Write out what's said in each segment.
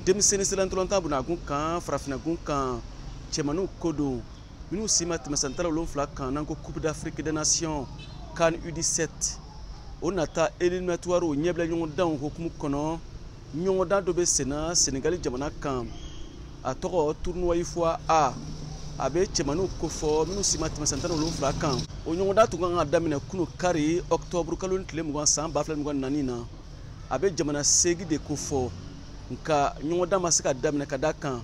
Denmisɛnnin sennantolatan bunakun kan, farafinna kan, cɛmaninw ko don minnu si ma tɛmɛ san 17 kan, n'an ko Coupe d'Afrique des Nations CAN U17, o nata éliminatoire ɲɛbila ɲɔgɔndanw hukumu kɔnɔ. Ɲɔgɔndan dɔ bɛ senna Senegali jamana kan, a tɔgɔ tournoi UFOA A. A bɛ cɛmaninw kofɔ minnu si ma tɛmɛ san 17 kan. O ɲɔgɔndan tun kan ka daminɛ kunu kari, octobre kalo tile 20, san 2024 na. A bɛ jamana 8 de kofɔ, nka ɲɔgɔndan ma se ka daminɛ ka da kan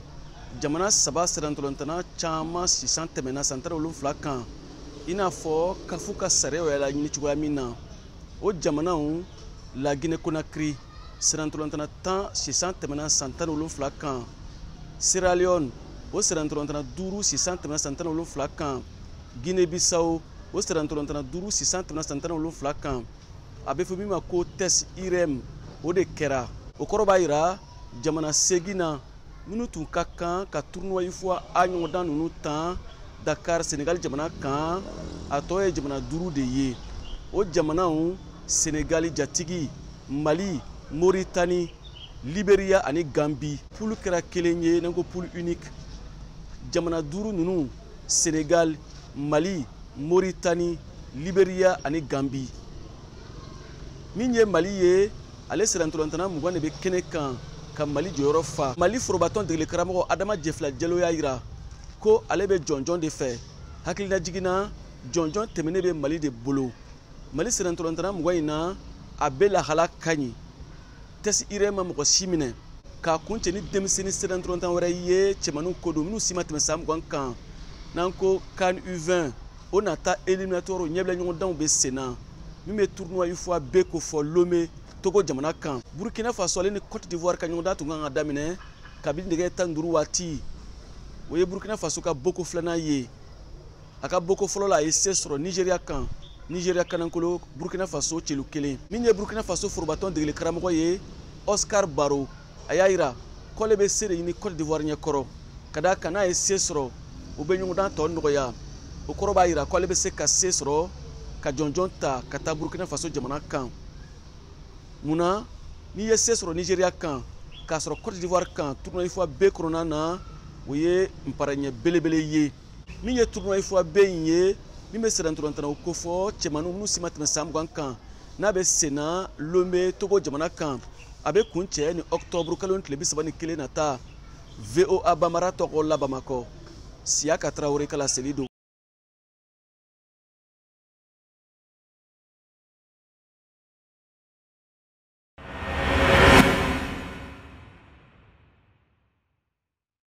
jamana 3 sennantolatan caman sisan tɛmɛna san 17 kan, i n'a fɔ CAF ka sariyaw y'a laɲini cogoya min na. O jamanaw: La Guinée Conakry, sennantolatan 10 sisan tɛmɛna san 17 kan; Sierra Leone, o sennantolatan 5 sisan tɛmɛna san 17 kan; Guinée Bissau, o sennantolatan 5 sisan tɛmɛna san 17 kan. A bɛ fɔ min ma ko test IRM, o de kɛra. O kɔrɔ b'a jira jamana 8 na minnu tun ka kan ka tournoi UFOA A ɲɔgɔndan ninnu tan Dakar, Senegali jamana kan, a tɔ ye jamana 5 de ye. O jamanaw: Senegali jatigi, Mali, Moritani, Liberia ani Gambi. Poule kɛra kelen ye, n'an ko poule unique. Jamana 5 ninnu: Senegal, Mali, Moritani, Liberia ani Gambi. Min ye Mali ye, ale sennantolatan 20 de bɛ kɛnɛ kan ka Mali jɔyɔrɔ fa. Mali forobatɔn degeli karamɔgɔ Adama Jɛfila Jalo y'a jira ko ale bɛ jɔnjɔn de fɛ. Hakilina jiginna, jɔnjɔn tɛmɛnen bɛ Mali de bolo. Mali sennantolatan 20 in na, a bɛ lahala ka ɲi. Test IRM ma mɔgɔ si minɛ. K'a kuncɛ ni denmisɛnnin sennantolatan wɛrɛ ye, cɛmaninw ko don minnu si ma tɛmɛ san 20 kan, n'an ko CAN U20, o nata éliminatoire ɲɛbila ɲɔgɔndanw bɛ sen na, min bɛ tournoi UFOA B kofɔ Lomé, Togo jamana kan. Burkina Faso ale ni Côte d'Ivoire ka ɲɔgɔndan tun kan ka daminɛ kabini nɛgɛ 15 waati. O ye Burkina Faso ka boko filanan ye. A ka boko fɔlɔ la, a ye se sɔrɔ Nigeria kan. Nigeria kanankolo Burkina Faso celu 1. Min ye Burkina Faso forobatɔn degeli karamɔgɔ ye, Oscar Baro, a y'a jira k'ale bɛ se de ɲini Côte d'Ivoire ɲɛkɔrɔ, ka d'a kan n'a ye se sɔrɔ, o bɛ ɲɔgɔndan tɔ nɔgɔya. O kɔrɔ b'a jira k'ale bɛ se ka se sɔrɔ ka jɔnjɔn ta ka taa Burkina Faso jamana kan. Munna n'i ye se sɔrɔ Nigeria kan k'a sɔrɔ Côte d'Ivoire kan tournoi UFOA B kɔnɔna na, o ye nparaɲɛ belebele ye. Min ye tournoi UFOA B in ye, min bɛ sennantolatannaw kofɔ cɛmaninw minnu si ma tɛmɛ san 20 kan, n'a bɛ senna Lomé, Togo jamana kan, a bɛ kuncɛ ni octobre kalo tile 31 nata. VOA Bambara tɔgɔ la Bamakɔ, Siyaka Tarawele ka laseli don.